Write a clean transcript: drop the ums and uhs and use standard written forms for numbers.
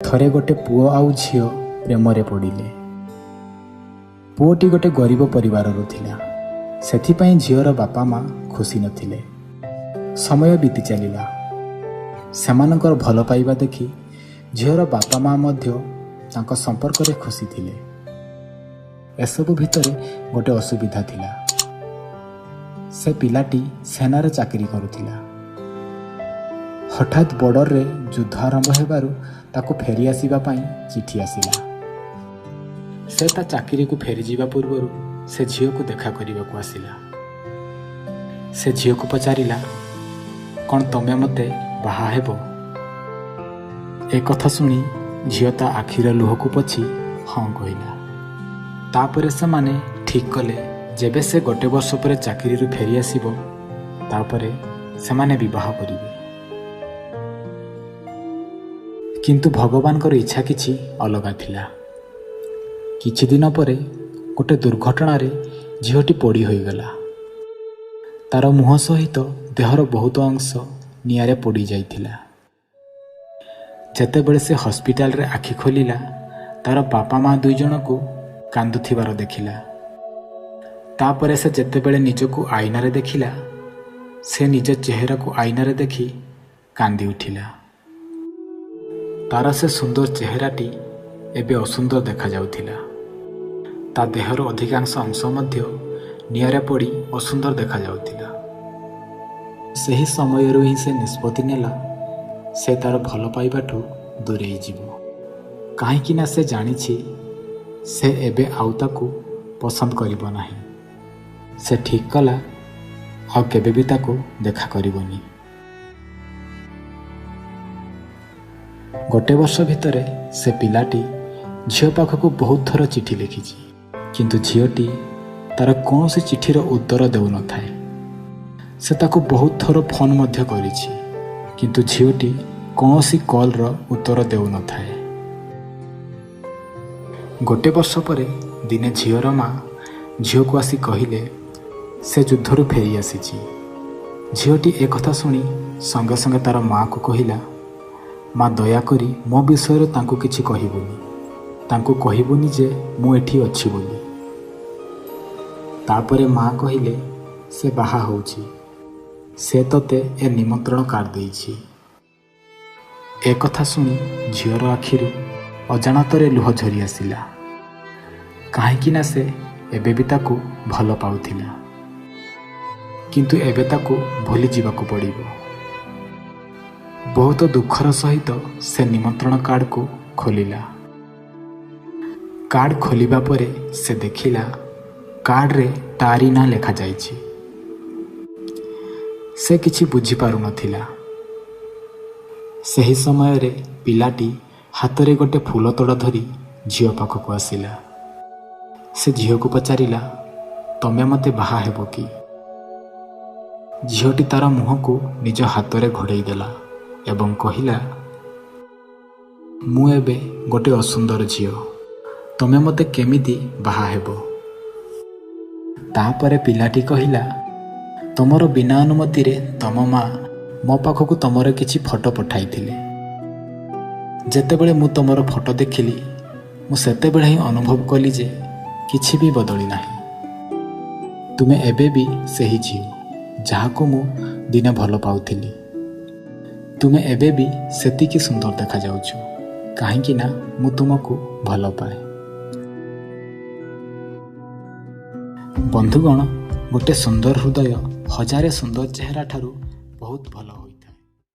ଥରେ ଗୋଟେ ପୁଅ ଆଉ ଝିଅ ପ୍ରେମରେ ପଡ଼ିଲେ। ପୁଅଟି ଗୋଟେ ଗରିବ ପରିବାରରୁ ଥିଲା, ସେଥିପାଇଁ ଝିଅର ବାପା ମା ଖୁସି ନଥିଲେ। ସମୟ ବିତି ଚାଲିଲା। ସେମାନଙ୍କର ଭଲ ପାଇବା ଦେଖି ଝିଅର ବାପା ମା ମଧ୍ୟ ତାଙ୍କ ସମ୍ପର୍କରେ ଖୁସି ଥିଲେ। ଏସବୁ ଭିତରେ ଗୋଟେ ଅସୁବିଧା ଥିଲା। ସେ ପିଲାଟି ସେନାରେ ଚାକିରି କରୁଥିଲା। ହଠାତ୍ ବର୍ଡ଼ରରେ ଯୁଦ୍ଧ ଆରମ୍ଭ ହେବାରୁ ତାକୁ ଫେରି ଆସିବା ପାଇଁ ଚିଠି ଆସିଲା। ସେ ତା ଚାକିରିକୁ ଫେରିଯିବା ପୂର୍ବରୁ ସେ ଝିଅକୁ ଦେଖା କରିବାକୁ ଆସିଲା। ସେ ଝିଅକୁ ପଚାରିଲା, କ'ଣ ତମେ ମୋତେ ବାହା ହେବ? ଏ କଥା ଶୁଣି ଝିଅ ତା ଆଖିର ଲୁହକୁ ପୋଛି ହଁ କହିଲା। ତାପରେ ସେମାନେ ଠିକ୍ କଲେ, ଯେବେ ସେ ଗୋଟେ ବର୍ଷ ପରେ ଚାକିରିରୁ ଫେରି ଆସିବ, ତାପରେ ସେମାନେ ବିବାହ କରିବେ। କିନ୍ତୁ ଭଗବାନଙ୍କର ଇଚ୍ଛା କିଛି ଅଲଗା ଥିଲା। କିଛି ଦିନ ପରେ ଗୋଟେ ଦୁର୍ଘଟଣାରେ ଝିଅଟି ପୋଡ଼ି ହୋଇଗଲା। ତାର ମୁହଁ ସହିତ ଦେହର ବହୁତ ଅଂଶ ନିଆଁରେ ପୋଡ଼ି ଯାଇଥିଲା। ଯେତେବେଳେ ସେ ହସ୍ପିଟାଲରେ ଆଖି ଖୋଲିଲା, ତାର ବାପା ମା ଦୁଇ ଜଣକୁ କାନ୍ଦୁଥିବାର ଦେଖିଲା। ତାପରେ ସେ ଯେତେବେଳେ ନିଜକୁ ଆଇନାରେ ଦେଖିଲା, ସେ ନିଜ ଚେହେରାକୁ ଆଇନାରେ ଦେଖି କାନ୍ଦି ଉଠିଲା। ତାର ସେ ସୁନ୍ଦର ଚେହେରାଟି ଏବେ ଅସୁନ୍ଦର ଦେଖାଯାଉଥିଲା। ତା ଦେହର ଅଧିକାଂଶ ଅଂଶ ମଧ୍ୟ ନିଆଁରେ ପୋଡ଼ି ଅସୁନ୍ଦର ଦେଖାଯାଉଥିଲା। ସେହି ସମୟରୁ ହିଁ ସେ ନିଷ୍ପତ୍ତି ନେଲା, ସେ ତାର ଭଲ ପାଇବାଠୁ ଦୂରେଇ ଯିବ, କାହିଁକି ନା ସେ ଜାଣିଛି ସେ ଏବେ ଆଉ ତାକୁ ପସନ୍ଦ କରିବ ନାହିଁ। ସେ ଠିକ୍ କଲା, ଆଉ କେବେ ବି ତାକୁ ଦେଖା କରିବନି। ଗୋଟେ ବର୍ଷ ଭିତରେ ସେ ପିଲାଟି ଝିଅ ପାଖକୁ ବହୁତ ଥର ଚିଠି ଲେଖିଛି, କିନ୍ତୁ ଝିଅଟି ତାର କୌଣସି ଚିଠିର ଉତ୍ତର ଦେଉନଥାଏ। ସେ ତାକୁ ବହୁତ ଥର ଫୋନ୍ ମଧ୍ୟ କରିଛି, କିନ୍ତୁ ଝିଅଟି କୌଣସି କଲ୍ର ଉତ୍ତର ଦେଉନଥାଏ। ଗୋଟେ ବର୍ଷ ପରେ ଦିନେ ଝିଅର ମା ଝିଅକୁ ଆସି କହିଲେ, ସେ ଯୁଦ୍ଧରୁ ଫେରି ଆସିଛି। ଝିଅଟି ଏକଥା ଶୁଣି ସଙ୍ଗେ ସଙ୍ଗେ ତାର ମାଆକୁ କହିଲା, ମା, ଦୟାକରି ମୋ ବିଷୟରେ ତାଙ୍କୁ କିଛି କହିବୁନି। ତାଙ୍କୁ କହିବୁନି ଯେ ମୁଁ ଏଠି ଅଛି ବୋଲି। ତାପରେ ମା କହିଲେ, ସେ ବାହା ହେଉଛି, ସେ ତୋତେ ଏ ନିମନ୍ତ୍ରଣ କାର୍ଡ଼ ଦେଇଛି। ଏକଥା ଶୁଣି ଝିଅର ଆଖିରୁ ଅଜାଣତରେ ଲୁହ ଝରି ଆସିଲା, କାହିଁକି ନା ସେ ଏବେ ବି ତାକୁ ଭଲ ପାଉଥିଲା, କିନ୍ତୁ ଏବେ ତାକୁ ଭୁଲିଯିବାକୁ ପଡ଼ିବ। ବହୁତ ଦୁଃଖର ସହିତ ସେ ନିମନ୍ତ୍ରଣ କାର୍ଡ଼କୁ ଖୋଲିଲା। କାର୍ଡ଼ ଖୋଲିବା ପରେ ସେ ଦେଖିଲା କାର୍ଡ଼ରେ ତାରି ନାଁ ଲେଖାଯାଇଛି। ସେ କିଛି ବୁଝିପାରୁନଥିଲା। ସେହି ସମୟରେ ପିଲାଟି ହାତରେ ଗୋଟେ ଫୁଲ ତୋଡ଼ା ଧରି ଝିଅ ପାଖକୁ ଆସିଲା। ସେ ଝିଅକୁ ପଚାରିଲା, ତମେ ମୋତେ ବାହା ହେବ କି? ଝିଅଟି ତାର ମୁହଁକୁ ନିଜ ହାତରେ ଘୋଡ଼େଇ ଦେଲା ଏବଂ କହିଲା, ମୁଁ ଏବେ ଗୋଟେ ଅସୁନ୍ଦର ଝିଅ, ତମେ ମୋତେ କେମିତି ବାହା ହେବ? ତାପରେ ପିଲାଟି କହିଲା, ତମର ବିନା ଅନୁମତିରେ ତମ ମା ମୋ ପାଖକୁ ତମର କିଛି ଫଟୋ ପଠାଇଥିଲେ। ଯେତେବେଳେ ମୁଁ ତମର ଫଟୋ ଦେଖିଲି, ମୁଁ ସେତେବେଳେ ହିଁ ଅନୁଭବ କଲି ଯେ କିଛି ବି ବଦଳି ନାହିଁ। ତୁମେ ଏବେ ବି ସେହି ଝିଅ ଯାହାକୁ ମୁଁ ଦିନେ ଭଲ ପାଉଥିଲି। ତୁମେ ଏବେ ବି ସେତିକି ସୁନ୍ଦର ଦେଖାଯାଉଛ, କାହିଁକି ନା ମୁଁ ତୁମକୁ ଭଲ ପାଏ। ବନ୍ଧୁଗଣ, ଗୋଟେ ସୁନ୍ଦର ହୃଦୟ ହଜାରେ ସୁନ୍ଦର ଚେହେରା ଠାରୁ ବହୁତ ଭଲ ହୋଇଥାଏ।